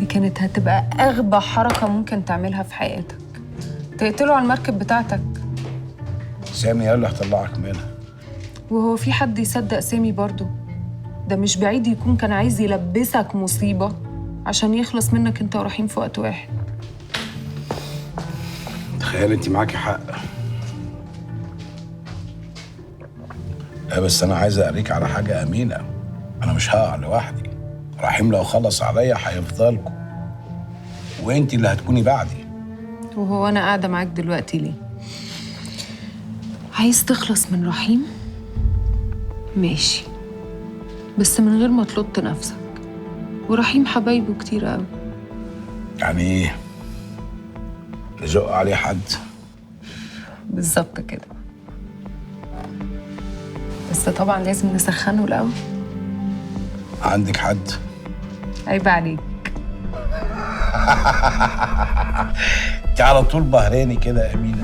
دي كانت هتبقى اغبى حركة ممكن تعملها في حياتك، تقتله على المركب بتاعتك. سامي قال لي هطلعك منها. وهو في حد يصدق سامي برضو؟ ده مش بعيد يكون كان عايز يلبسك مصيبة عشان يخلص منك انت ورحيم في وقت واحد. تخيل انت معاكي حق. لا بس انا عايز اوريك على حاجة امينه، انا مش هقع لوحدي. رحيم لو خلص عليا هيفضلكوا، وانت اللي هتكوني بعدي. وهو انا قاعدة معاك دلوقتي ليه؟ عايز تخلص من رحيم؟ ماشي، بس من غير ما تلط نفسك. ورحيم حبايبه كتير قوي. يعني ايه؟ نزق عليه حد؟ بالظبط كده، بس طبعا لازم نسخنه الاول. عندك حد؟ عيب عليك. انت على طول بهراني كده يا امينه.